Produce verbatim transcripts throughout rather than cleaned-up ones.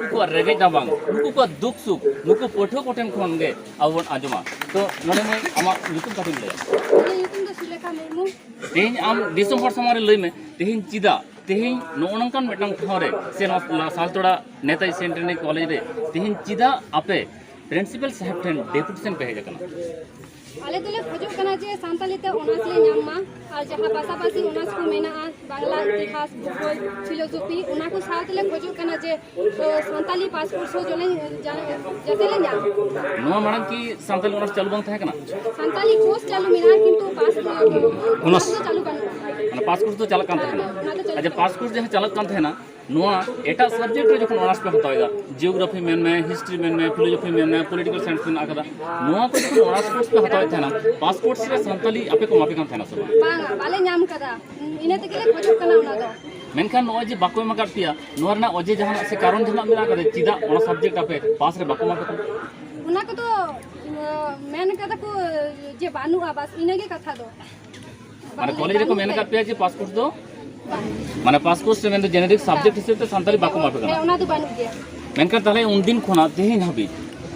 ᱩᱱᱠᱩᱣᱟᱜ ᱨᱮᱸᱜᱮᱡ ᱨᱟᱵᱟᱝ, ᱩᱱᱠᱩ ᱠᱚᱣᱟᱜ ᱫᱩᱠ ᱥᱩᱠ, ᱱᱩᱠᱩ ᱯᱟᱹᱴᱷᱩᱣᱟᱹ ᱠᱚᱴᱷᱮᱱ ᱠᱷᱚᱱ ᱜᱮ ᱟᱵᱚ ᱵᱚᱱ ᱟᱸᱡᱚᱢᱟ᱾ ᱛᱚ ᱱᱚᱰᱮ ᱢᱟᱹᱭ, ᱟᱢᱟᱜ ᱧᱩᱛᱩᱢ ᱠᱟᱹᱴᱤᱡ ᱮᱢ ᱞᱟᱹᱭᱟ? ᱤᱧᱟᱹᱜ ᱧᱩᱛᱩᱢ ᱫᱚ ᱥᱩᱞᱮᱠᱷᱟ ᱢᱩᱨᱢᱩ᱾ ᱛᱮᱦᱮᱧ ᱟᱢ ᱫᱤᱥᱚᱢ ᱦᱚᱲ ᱥᱟᱢᱟᱝ ᱨᱮ ᱞᱟᱹᱭ ᱢᱮ, ᱛᱮᱦᱮᱧ ᱪᱮᱫᱟᱜ, ᱛᱮᱦᱮᱧ ᱱᱚᱜᱼᱚ ᱱᱚᱝᱠᱟᱱ ᱢᱤᱫᱴᱟᱝ ᱴᱷᱟᱶ ᱨᱮ ᱥᱮ ᱱᱚᱣᱟ ᱥᱟᱞᱛᱳᱲᱟ ᱱᱮᱛᱟᱡᱤ ᱥᱮᱱᱴᱮᱱᱟᱨᱤ ᱠᱚᱞᱮᱡᱽ ᱨᱮ ᱛᱮᱦᱮᱧ ᱪᱮᱫᱟᱜ ᱟᱯᱮ ᱯᱨᱤᱱᱥᱤᱯᱟᱞ ᱥᱟᱦᱮᱵᱽ ᱴᱷᱮᱱ ᱰᱮᱯᱩᱴᱮᱥᱚᱱ ᱯᱮ ᱦᱮᱡ ᱟᱠᱟᱱᱟ? ᱟᱞᱮ ᱫᱚᱞᱮ ᱠᱷᱚᱡᱚᱜ ᱠᱟᱱᱟ ᱡᱮ ᱥᱟᱱᱛᱟᱞᱤ ᱛᱮ ᱚᱱᱟᱨᱥ ᱞᱮ ᱧᱟᱢ ᱢᱟ, ᱟᱨ ᱡᱟᱦᱟᱸ ᱯᱟᱥᱟᱯᱟᱥᱤ ᱚᱱᱟᱨᱥ ᱠᱚ ᱢᱮᱱᱟᱜᱼᱟ, ᱵᱟᱝᱞᱟ, ᱤᱛᱤᱦᱟᱥ, ᱵᱷᱩᱜᱳᱞ, ᱯᱷᱤᱞᱳᱡᱚᱯᱷᱤ, ᱚᱱᱟ ᱠᱚ ᱥᱟᱶ ᱛᱮᱞᱮ ᱠᱷᱚᱡᱚᱜ ᱠᱟᱱᱟ ᱡᱮ, ᱚ, ᱥᱟᱱᱛᱟᱞᱤ ᱯᱟᱥ ᱠᱳᱨᱥ ᱦᱚᱸ ᱡᱚᱱᱮ-, ᱡᱟᱱᱮ-, ᱡᱟᱛᱮ ᱞᱮ ᱧᱟᱢ᱾ ᱱᱚᱣᱟ ᱢᱟᱲᱟᱝ ᱠᱤ ᱥᱟᱱᱛᱟᱞᱤ ᱚᱱᱟᱨᱥ ᱪᱟᱹᱞᱩ ᱵᱟᱝ ᱛᱟᱦᱮᱸ ᱠᱟᱱᱟ? ᱥᱟᱱᱛᱟᱞᱤ ᱠᱳᱨᱥ ᱪᱟᱹᱞᱩ ᱢᱮᱱᱟᱜᱼᱟ, ᱠᱤᱱᱛᱩ ᱯᱟᱥ, ᱚᱱᱟᱨᱥ ᱫᱚ ᱪᱟᱹᱞᱩ ᱵᱟᱹᱱᱩᱜᱼᱟ᱾ ᱢᱟᱱᱮ ᱯᱟᱥ ᱠᱳᱨᱥ ᱫᱚ ᱪᱟᱞᱟᱜ ᱠᱟᱱ ᱛᱟᱦᱮᱱᱟ? ᱚᱱᱟ ᱫᱚ ᱪᱟᱹᱞᱩ ᱟᱪᱪᱷᱟ, ᱠᱟᱱᱟ᱾ ᱯᱟᱥ ᱠᱳᱨᱥ ᱡᱟᱦᱟᱸ ᱪᱟᱞᱟᱜ ᱠᱟᱱ ᱛᱟᱦᱮᱱᱟ, ᱱᱚᱣᱟ ᱮᱴᱟᱜ ᱥᱟᱵᱡᱮᱠᱴ ᱨᱮ ᱡᱚᱠᱷᱚᱱ ᱚᱱᱟᱨᱥ ᱯᱮ ᱦᱟᱛᱟᱣ ᱮᱫᱟ, ᱡᱤᱭᱳᱜᱨᱟᱯᱷᱤ ᱢᱮᱱᱢᱮ, ᱦᱤᱥᱴᱨᱤ ᱢᱮᱱᱢᱮ, ᱯᱚᱞᱤᱴᱤᱠᱟᱞ ᱥᱟᱭᱮᱱᱥ ᱢᱮᱱᱟᱜ ᱟᱠᱟᱫᱟ, ᱱᱚᱣᱟ ᱠᱚ ᱡᱚᱠᱷᱚᱱ ᱚᱱᱟᱨᱥ ᱠᱳᱨᱥ ᱯᱮ ᱦᱟᱛᱟᱣᱮᱫ ᱛᱟᱦᱮᱱᱟ, ᱯᱟᱥ ᱠᱳᱨᱥ ᱨᱮ ᱥᱟᱱᱛᱟᱞᱤ ᱟᱯᱮ ᱠᱚ ᱮᱢᱟ ᱯᱮ ᱠᱟᱱ ᱛᱟᱦᱮᱱᱟ ᱥᱮ ᱵᱟᱝ? ᱵᱟᱝᱟ, ᱵᱟᱞᱮ ᱧᱟᱢ ᱠᱟᱫᱟ, ᱤᱱᱟᱹ ᱛᱮᱜᱮ ᱞᱮ ᱠᱷᱚᱡᱚᱜ ᱠᱟᱱᱟ ᱚᱱᱟ ᱫᱚ᱾ ᱢᱮᱱᱠᱷᱟᱱ ᱱᱚᱜᱼᱚᱭ ᱡᱮ ᱵᱟᱠᱚ ᱮᱢ ᱟᱠᱟᱫ ᱯᱮᱭᱟ, ᱱᱚᱣᱟ ᱨᱮᱱᱟᱜ ᱚᱡᱮ ᱡᱟᱦᱟᱱᱟᱜ ᱥᱮ ᱠᱟᱨᱚᱱ ᱡᱟᱦᱟᱱᱟᱜ ᱢᱮᱱᱟᱜ ᱟᱠᱟᱫᱟ, ᱪᱮᱫᱟᱜ ᱚᱱᱟ ᱥᱟᱵᱡᱮᱠᱴ ᱟᱯᱮ ᱯᱟᱥ ᱨᱮ ᱵᱟᱠᱚ ᱮᱢᱟ ᱯᱮ ᱠᱟᱱᱟ? ᱚᱱᱟ ᱠᱚᱫᱚ, ᱤᱭᱟᱹ, ᱢᱮᱱ ᱠᱟᱫᱟ ᱠᱚ ᱡᱮ ᱵᱟᱹᱱᱩᱜᱼᱟ, ᱵᱟᱥ ᱤᱱᱟᱹᱜᱮ ᱠᱟᱛᱷᱟ ᱫᱚ᱾ ᱢᱟᱱᱮ ᱵᱟᱹᱱᱩᱜ, ᱠᱚᱞᱮᱡᱽ ᱨᱮᱠᱚ ᱵᱟᱹᱱᱩᱜ ᱢᱮᱱ ᱛᱮ᱾ ᱟᱠᱟᱫ ᱯᱮᱭᱟ ᱡᱮ ᱯᱟᱥ ᱠᱳᱨᱥ ᱫᱚ, ᱢᱟᱱᱮ ᱯᱟᱥ ᱠᱳᱨᱥ ᱨᱮ ᱢᱮᱱᱫᱚ ᱡᱮᱱᱮᱨᱤᱠ ᱥᱟᱵᱡᱮᱠᱴ ᱦᱤᱥᱟᱹᱵ ᱛᱮ ᱥᱟᱱᱛᱟᱞᱤ ᱵᱟᱠᱚ ᱮᱢᱟ ᱯᱮ ᱠᱟᱱᱟ? ᱦᱮᱸ, ᱚᱱᱟ ᱫᱚ ᱵᱟᱹᱱᱩᱜ ᱜᱮᱭᱟ᱾ ᱢᱮᱱᱠᱷᱟᱱ ᱛᱟᱦᱞᱮ ᱩᱱᱫᱤᱱ ᱠᱷᱚᱱᱟᱜ ᱛᱮᱦᱮᱧ ᱦᱟᱹᱵᱤᱡ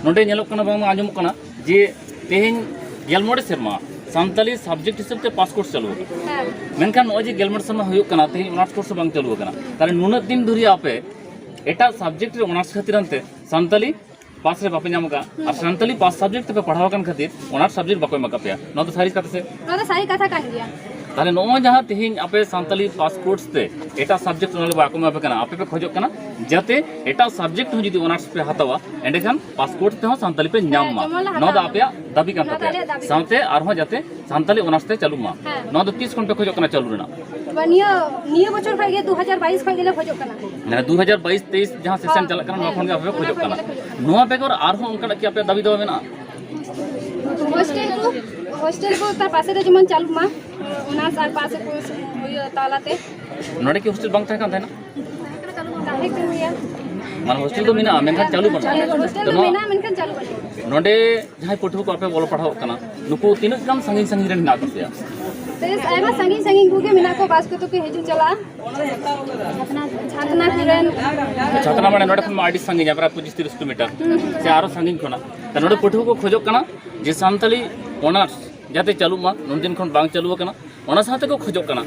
ᱱᱚᱰᱮ ᱧᱮᱞᱚᱜ ᱠᱟᱱᱟ, ᱵᱟᱝᱢᱟ ᱟᱸᱡᱚᱢᱚᱜ ᱠᱟᱱᱟ ᱡᱮ ᱛᱮᱦᱮᱧ ᱜᱮᱞ ᱢᱚᱬᱮ ᱥᱮᱨᱢᱟ ᱥᱟᱱᱛᱟᱞᱤ ᱥᱟᱵᱡᱮᱠᱴ ᱦᱤᱥᱟᱹᱵ ᱛᱮ ᱯᱟᱥ ᱠᱳᱨᱥ ᱪᱟᱹᱞᱩ ᱟᱠᱟᱱᱟ᱾ ᱦᱮᱸ᱾ ᱢᱮᱱᱠᱷᱟᱱ ᱱᱚᱜᱼᱚᱭ ᱡᱮ ᱜᱮᱞ ᱢᱚᱬᱮ ᱥᱮᱨᱢᱟ ᱦᱩᱭᱩᱜ ᱠᱟᱱᱟ, ᱛᱮᱦᱮᱧ ᱚᱱᱟᱨᱥ ᱠᱳᱨᱥ ᱦᱚᱸ ᱵᱟᱝ ᱪᱟᱹᱞᱩ ᱟᱠᱟᱱᱟ, ᱛᱟᱦᱞᱮ ᱱᱩᱱᱟᱹᱜ ᱫᱤᱱ ᱫᱷᱩᱨᱤᱭᱟᱹ ᱟᱯᱮ ᱮᱴᱟᱜ ᱥᱟᱵᱡᱮᱠᱴ ᱨᱮ ᱚᱱᱟᱨᱥ ᱠᱷᱟᱹᱛᱤᱨ ᱟᱱᱛᱮ ᱥᱟᱱᱛᱟᱞᱤ ᱯᱟᱥ ᱨᱮ ᱵᱟᱯᱮ ᱧᱟᱢ ᱟᱠᱟᱫᱼᱟ, ᱟᱨ ᱥᱟᱱᱛᱟᱞᱤ ᱯᱟᱥ ᱥᱟᱵᱡᱮᱠᱴ ᱛᱮᱯᱮ ᱯᱟᱲᱦᱟᱣ ᱟᱠᱟᱱ ᱠᱷᱟᱹᱛᱤᱨ ᱚᱱᱟᱨᱥ ᱥᱟᱵᱡᱮᱠᱴ ᱵᱟᱠᱚ ᱮᱢ ᱟᱠᱟᱫ ᱯᱮᱭᱟ, ᱱᱚᱣᱟ ᱫᱚ ᱥᱟᱹᱨᱤ ᱠᱟᱛᱷᱟ ᱥᱮ? ᱱᱚᱣᱟ ᱫᱚ ᱥᱟᱹᱨᱤ ᱠᱟᱛᱷᱟ ᱠᱟᱱ ᱜᱮᱭᱟ᱾ ᱛᱟᱦᱞᱮ ᱱᱚᱜᱼᱚᱭ ᱡᱟᱦᱟᱸ ᱛᱮᱦᱮᱧ ᱟᱯᱮ ᱥᱟᱱᱛᱟᱞᱤ ᱯᱟᱥ ᱠᱳᱨᱥ ᱛᱮ ᱮᱴᱟᱜ ᱥᱟᱵᱡᱮᱠᱴ ᱚᱱᱟ ᱵᱟᱠᱚ ᱮᱢᱟ ᱯᱮ ᱠᱟᱱᱟ, ᱟᱯᱮ ᱯᱮ ᱠᱷᱚᱡᱚᱜ ᱠᱟᱱᱟ ᱡᱟᱛᱮ ᱮᱴᱟᱜ ᱥᱟᱵᱡᱮᱠᱴ ᱦᱚᱸ ᱡᱩᱫᱤ ᱚᱱᱟᱨᱥ ᱯᱮ ᱦᱟᱛᱟᱣᱟ, ᱮᱸᱰᱮᱠᱷᱟᱱ ᱯᱟᱥ ᱠᱳᱨᱥ ᱛᱮᱦᱚᱸ ᱥᱟᱱᱛᱟᱞᱤ ᱯᱮ ᱧᱟᱢ ᱦᱮᱸ, ᱢᱟ, ᱡᱮᱢᱚᱱ ᱞᱮ ᱱᱚᱣᱟ ᱫᱚ ᱦᱟᱛᱟᱣ ᱢᱟ᱾ ᱟᱯᱮᱭᱟᱜ ᱫᱟᱹᱵᱤ ᱠᱟᱱ ᱱᱚᱣᱟ ᱫᱚ ᱛᱟᱯᱮᱭᱟ᱾ ᱟᱞᱮᱭᱟᱜ ᱫᱟᱹᱵᱤ ᱠᱟᱱᱟ᱾ ᱥᱟᱶᱛᱮ ᱟᱨᱦᱚᱸ ᱡᱟᱛᱮ ᱥᱟᱱᱛᱟᱞᱤ ᱚᱱᱟᱨᱥ ᱛᱮ ᱪᱟᱹᱞᱩᱜ ᱢᱟ᱾ ᱦᱮᱸ᱾ ᱱᱚᱣᱟ ᱫᱚ ᱛᱤᱥ ᱠᱷᱚᱱ ᱯᱮ ᱠᱷᱚᱡᱚᱜ ᱠᱟᱱᱟ ᱪᱟᱹᱞᱩ ᱨᱮᱱᱟᱜ? ᱵᱟ, ᱱᱤᱭᱟᱹ, ᱱᱤᱭᱟᱹ ᱵᱚᱪᱷᱚᱨ ᱠᱷᱚᱱ ᱜᱮ ᱫᱩ ᱦᱟᱡᱟᱨ ᱵᱟᱭᱤᱥ ᱠᱷᱚᱱ ᱜᱮᱞᱮ ᱠᱷᱚᱡᱚᱜ ᱠᱟᱱᱟ᱾ ᱢᱟᱱᱮ ᱫᱩ ᱦᱟᱡᱟᱨ ᱵᱟᱭᱤᱥ ᱛᱮᱭᱤᱥ ᱡᱟᱦᱟᱸ ᱥᱮᱥᱚᱱ ᱦᱮᱸ, ᱪᱟᱞᱟᱜ ᱠᱟᱱᱟ, ᱱᱚᱣᱟ ᱚᱱᱟ ᱠᱷᱚᱱ ᱜᱮ ᱠᱷᱚᱱ ᱟᱯᱮ ᱯᱮ ᱜᱮᱞᱮ ᱠᱷᱚᱡᱚᱜ ᱠᱷᱚᱡᱚᱜ ᱠᱟᱱᱟ᱾ ᱠᱟᱱᱟ᱾ ᱱᱚᱣᱟ ᱵᱮᱜᱚᱨ ᱟᱨᱦᱚᱸ ᱚᱱᱠᱟᱱᱟᱜ ᱠᱤ ᱟᱯᱮᱭᱟᱜ ᱫᱟᱹᱵᱤ ᱫᱟᱣᱟ ᱢᱮᱱᱟᱜᱼᱟ? ᱦᱳᱥᱴᱮᱞ ᱠᱚ, ᱦᱳᱥᱴᱮᱞ ᱠᱚ ᱛᱟᱨ ᱯᱟᱥᱮ ᱨᱮ ᱡᱮᱢᱚᱱ ᱪᱟᱹᱞᱩᱜ ᱢᱟ, ᱚᱱᱟᱨᱥ ᱟᱨ ᱯᱟᱥ ᱠᱚ ᱤᱭᱟᱹ ᱛᱟᱞᱟᱛᱮ᱾ ᱱᱚᱰᱮ ᱠᱤ ᱦᱳᱥᱴᱮᱞ ᱵᱟᱝ ᱛᱟᱦᱮᱸ ᱠᱟᱱ ᱛᱟᱦᱮᱱᱟ? ᱛᱟᱦᱮᱸ ᱠᱟᱱ ᱜᱮᱭᱟ᱾ ᱢᱟᱱᱮ ᱦᱳᱥᱴᱮᱞ ᱫᱚ ᱢᱮᱱᱟᱜᱼᱟ, ᱢᱮᱱᱠᱷᱟᱱ ᱪᱟᱹᱞᱩ ᱵᱟᱹᱱᱩᱜᱼᱟ᱾ ᱦᱳᱥᱴᱮᱞ ᱛᱚ ᱫᱚ ᱱᱚᱣᱟ ᱢᱮᱱᱟᱜᱼᱟ, ᱢᱮᱱᱠᱷᱟᱱ ᱪᱟᱹᱞᱩ ᱵᱟᱹᱱᱩᱜᱼᱟ᱾ ᱱᱚᱰᱮ ᱡᱟᱦᱟᱸᱭ ᱯᱟᱹᱴᱷᱩᱣᱟᱹ ᱠᱚ ᱟᱯᱮ ᱚᱞ ᱯᱟᱲᱦᱟᱣᱚᱜ ᱠᱟᱱᱟ, ᱱᱩᱠᱩ ᱛᱤᱱᱟᱹᱜ ᱜᱟᱱ ᱥᱟᱺᱜᱤᱧ ᱥᱟᱺᱜᱤᱧ ᱨᱮᱱ ᱦᱮᱱᱟᱜ ᱠᱚ ᱯᱮᱭᱟ? ᱵᱮᱥ ᱟᱭᱢᱟ ᱥᱟᱺᱜᱤᱧ ᱥᱟᱺᱜᱤᱧ ᱠᱚᱜᱮ ᱢᱮᱱᱟᱜ ᱠᱚᱣᱟ, ᱵᱟᱥ ᱠᱚᱛᱮ ᱠᱚ ᱦᱤᱡᱩᱜ ᱪᱟᱞᱟᱜᱼᱟ᱾ ᱪᱷᱟᱛᱱᱟ ᱠᱚᱨᱮᱱ᱾ ᱪᱷᱟᱛᱱᱟ ᱢᱟᱱᱮ ᱱᱚᱰᱮ ᱠᱷᱚᱱ ᱢᱟ ᱟᱹᱰᱤ ᱥᱟᱺᱜᱤᱧᱟ, ᱯᱨᱟᱭ ᱯᱚᱸᱪᱤᱥ ᱛᱤᱨᱤᱥ ᱠᱤᱞᱳᱢᱤᱴᱟᱨ ᱥᱮ ᱟᱨᱚ ᱥᱟᱺᱜᱤᱧ ᱠᱷᱚᱱᱟᱜ᱾ ᱛᱚ ᱱᱚᱰᱮ ᱯᱟᱹᱴᱷᱩᱣᱟᱹ ᱠᱚ ᱠᱷᱚᱡᱚᱜ ᱠᱟᱱᱟ ᱡᱮ ᱥᱟᱱᱛᱟᱲᱤ ᱚᱱᱟᱨᱥ ᱡᱟᱛᱮ ᱪᱟᱹᱞᱩᱜ ᱢᱟ, ᱱᱩᱱ ᱫᱤᱱ ᱠᱷᱚᱱ ᱵᱟᱝ ᱪᱟᱹᱞᱩ ᱟᱠᱟᱱᱟ᱾ ᱚᱱᱟ ᱥᱟᱶᱛᱮ ᱠᱚ ᱠᱷᱚᱡᱚᱜ ᱠᱟᱱᱟ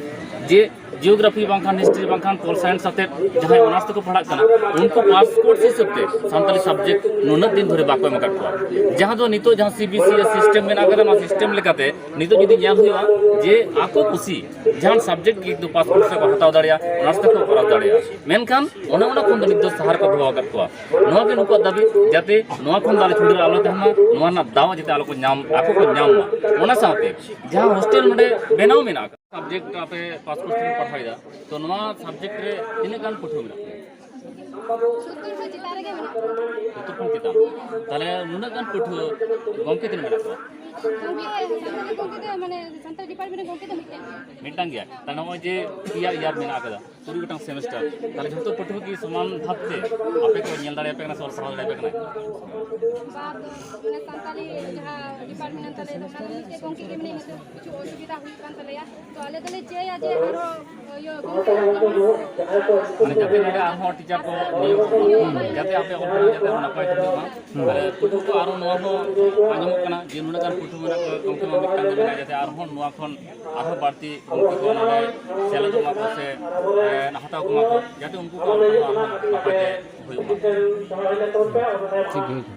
ᱡᱮ ᱡᱤᱭᱳᱜᱨᱟᱯᱷᱤ ᱵᱟᱝᱠᱷᱟᱱ ᱦᱤᱥᱴᱨᱤ ᱵᱟᱝᱠᱷᱟᱱ ᱯᱚᱞ ᱥᱟᱭᱮᱱᱥ ᱟᱛᱮᱫ ᱡᱟᱦᱟᱸᱭ ᱚᱱᱟᱨᱥ ᱛᱮᱠᱚ ᱯᱟᱲᱦᱟᱜ ᱠᱟᱱᱟ, ᱩᱱᱠᱩ ᱯᱟᱥ ᱠᱳᱨᱥ ᱦᱤᱥᱟᱹᱵ ᱛᱮ ᱥᱟᱱᱛᱟᱲᱤ ᱥᱟᱵᱡᱮᱠᱴ ᱱᱩᱱᱟᱹᱜ ᱫᱤᱱ ᱫᱷᱚᱨᱮ ᱵᱟᱠᱚ ᱮᱢ ᱟᱠᱟᱫ ᱠᱚᱣᱟ᱾ ᱡᱟᱦᱟᱸ ᱫᱚ ᱱᱤᱛᱚᱜ ᱡᱟᱦᱟᱸ C B S E system ᱢᱮᱱᱟᱜ ᱟᱠᱟᱫᱟ, ᱱᱚᱣᱟ ᱥᱤᱥᱴᱮᱢ ᱞᱮᱠᱟᱛᱮ ᱱᱤᱛᱚᱜ ᱡᱩᱫᱤ ᱧᱮᱞ ᱦᱩᱭᱩᱜᱼᱟ ᱡᱮ ᱟᱠᱚ ᱠᱩᱥᱤ ᱡᱟᱦᱟᱸ ᱥᱟᱵᱡᱮᱠᱴ ᱜᱮ ᱠᱤᱱᱛᱩ ᱯᱟᱥ ᱠᱳᱨᱥ ᱨᱮᱠᱚ ᱦᱟᱛᱟᱣ ᱫᱟᱲᱮᱭᱟᱜᱼᱟ, ᱚᱱᱟᱨᱥ ᱛᱮᱠᱚ ᱠᱚᱨᱟᱣ ᱫᱟᱲᱮᱭᱟᱜᱼᱟ, ᱢᱮᱱᱠᱷᱟᱱ ᱚᱱᱮ ᱚᱱᱟ ᱠᱷᱚᱱ ᱫᱚ ᱱᱤᱛ ᱫᱚ ᱥᱟᱦᱟ ᱨᱮᱠᱚ ᱫᱚᱦᱚ ᱟᱠᱟᱫ ᱠᱚᱣᱟ᱾ ᱱᱚᱣᱟ ᱜᱮ ᱱᱩᱠᱩᱣᱟᱜ ᱫᱟᱹᱵᱤ, ᱡᱟᱛᱮ ᱱᱚᱣᱟ ᱠᱷᱚᱱ ᱫᱚ ᱟᱞᱮ ᱪᱷᱩᱰᱟᱹᱨ ᱟᱞᱚ ᱛᱟᱦᱮᱱ ᱢᱟ, ᱱᱚᱣᱟ ᱨᱮᱱᱟᱜ ᱫᱟᱣ ᱡᱟᱛᱮ ᱟᱞᱚ ᱠᱚ ᱧᱟᱢ, ᱟᱠᱚ ᱠᱚ ᱧᱟᱢ ᱢᱟ᱾ ᱚᱱᱟ ᱥᱟᱶᱛᱮ ᱡᱟᱦᱟᱸ ᱦᱳᱥᱴᱮᱞ ᱱᱚᱰᱮ ᱵᱮᱱᱟᱣ ᱢᱮᱱᱟᱜ ᱟᱠᱟᱫᱟ, ᱥᱟᱵᱡᱮᱠᱴ ᱟᱯᱮ ᱯᱟᱥ ᱠᱳᱨᱥ ᱛᱮᱯᱮ ᱯᱟᱲᱦᱟᱣᱮᱫᱟ, ᱛᱚ ᱱᱚᱣᱟ ᱥᱟᱵᱡᱮᱠᱴ ᱨᱮ ᱛᱤᱱᱟᱹᱜ ᱜᱟᱱ ᱯᱟᱹᱴᱷᱩᱣᱟᱹ ᱢᱮᱱᱟᱜ ᱯᱮᱭᱟ? ᱥᱚᱛᱛᱚᱨ ᱠᱷᱚᱱ ᱪᱮᱛᱟᱱ ᱨᱮᱜᱮ ᱢᱮᱱᱟᱜ ᱠᱚᱣᱟ᱾ ᱥᱚᱛᱛᱚᱨ ᱠᱷᱚᱱ ᱪᱮᱛᱟᱱ᱾ ᱛᱟᱦᱚᱞᱮ ᱱᱩᱱᱟᱹᱜ ᱜᱟᱱ ᱯᱟᱹᱴᱷᱩᱣᱟᱹ ᱜᱚᱢᱠᱮ ᱛᱤᱱᱟᱹᱜ ᱢᱮᱱᱟᱜ ᱠᱚᱣᱟ? ᱜᱚᱢᱠᱮ, ᱥᱟᱱᱛᱟᱲᱤ ᱜᱚᱢᱠᱮ ᱫᱚ, ᱢᱟᱱᱮ, ᱥᱟᱱᱛᱟᱲ ᱰᱤᱯᱟᱨᱴᱢᱮᱱᱴ ᱨᱮ ᱜᱚᱢᱠᱮ ᱫᱚ ᱢᱤᱫᱴᱮᱱ ᱜᱮ᱾ ᱢᱤᱫᱴᱟᱝ ᱜᱮᱭᱟ᱾ ᱛᱟᱦᱞᱮ ᱱᱚᱜᱼᱚᱭ ᱡᱮ ᱯᱮᱭᱟ ᱤᱭᱟᱨ ᱢᱮᱱᱟᱜ ᱟᱠᱟᱫᱟ, ᱠᱩᱲᱤ ᱜᱚᱴᱟᱝ ᱥᱮᱢᱮᱥᱴᱟᱨ, ᱛᱟᱦᱞᱮ ᱡᱷᱚᱛᱚ ᱯᱟᱹᱴᱷᱩᱣᱟᱹ ᱠᱤ ᱥᱚᱢᱟᱱ ᱵᱷᱟᱵᱽ ᱛᱮ ᱟᱯᱮ ᱠᱚ ᱧᱮᱞ ᱫᱟᱲᱮᱭᱟᱯᱮ ᱠᱟᱱᱟ ᱥᱮ ᱚᱞ ᱯᱟᱲᱦᱟᱣ ᱫᱟᱲᱮᱭᱟᱯᱮ ᱠᱟᱱᱟ? ᱵᱟ, ᱫᱚ, ᱢᱟᱱᱮ, ᱥᱟᱱᱛᱟᱲᱤ ᱡᱟᱦᱟᱸ ᱰᱤᱯᱟᱨᱴᱢᱮᱱᱴ ᱛᱟᱞᱮ, ᱚᱱᱟ ᱫᱚ ᱢᱤᱫᱴᱮᱡ ᱜᱚᱢᱠᱮ ᱜᱮ ᱢᱮᱱᱟᱭᱟ, ᱱᱤᱛᱚᱜ ᱠᱤᱪᱷᱩ ᱚᱥᱩᱵᱤᱫᱷᱟ ᱦᱩᱭᱩᱜ ᱠᱟᱱ ᱛᱟᱞᱮᱭᱟ, ᱛᱚ ᱟᱞᱮ ᱫᱚᱞᱮ ᱪᱟᱹᱭᱟ ᱡᱮ ᱟᱨᱦᱚᱸ, ᱤᱭᱟᱹ, ᱜᱚᱢᱠᱮ ᱢᱟᱱᱮ ᱡᱟᱛᱮ ᱱᱚᱰᱮ ᱟᱨᱦᱚᱸ ᱴᱤᱪᱟᱨ ᱠᱚ ᱱᱤᱭᱳᱜᱽ ᱠᱚ, ᱡᱟᱛᱮ ᱟᱯᱮ ᱚᱞ ᱯᱟᱲᱦᱟᱣ ᱡᱟᱛᱮ ᱟᱨᱦᱚᱸ ᱱᱟᱯᱟᱭ ᱛᱮ ᱦᱩᱭᱩᱜ ᱢᱟ᱾ ᱦᱩᱸ᱾ ᱟᱨ ᱯᱟᱹᱴᱷᱩᱣᱟᱹ ᱠᱚ ᱟᱨᱦᱚᱸ ᱱᱚᱣᱟ ᱦᱚᱸ ᱟᱸᱡᱚᱢᱚᱜ ᱠᱟᱱᱟ ᱡᱮ ᱱᱩᱱᱟᱹᱜ ᱜᱟᱱ ᱯᱟᱹᱴᱷᱩᱣᱟᱹ ᱢᱮᱱᱟᱜ ᱠᱚᱣᱟ, ᱜᱚᱢᱠᱮ ᱢᱟ ᱢᱤᱫᱴᱟᱝ ᱜᱮ ᱢᱮᱱᱟᱭᱟ, ᱡᱟᱛᱮ ᱟᱨᱦᱚᱸ ᱱᱚᱣᱟ ᱠᱷᱚᱱ ᱟᱨᱦᱚᱸ ᱵᱟᱹᱲᱛᱤ ᱜᱚᱢᱠᱮ ᱠᱚ ᱱᱚᱰᱮ ᱥᱮᱞᱮᱫᱚᱜ ᱢᱟ ᱠᱚ ᱥᱮ, ᱮ, ᱦᱟᱛᱟᱣ ᱠᱚᱢᱟ ᱠᱚ, ᱡᱟᱛᱮ ᱩᱱᱠᱩ ᱠᱚ ᱟᱨᱦᱚᱸ ᱱᱟᱯᱟᱭ ᱛᱮ ᱦᱩᱭᱩᱜ ᱢᱟ᱾ ᱴᱷᱤᱠ ᱜᱮ ᱦᱩᱭᱩᱜᱼᱟ᱾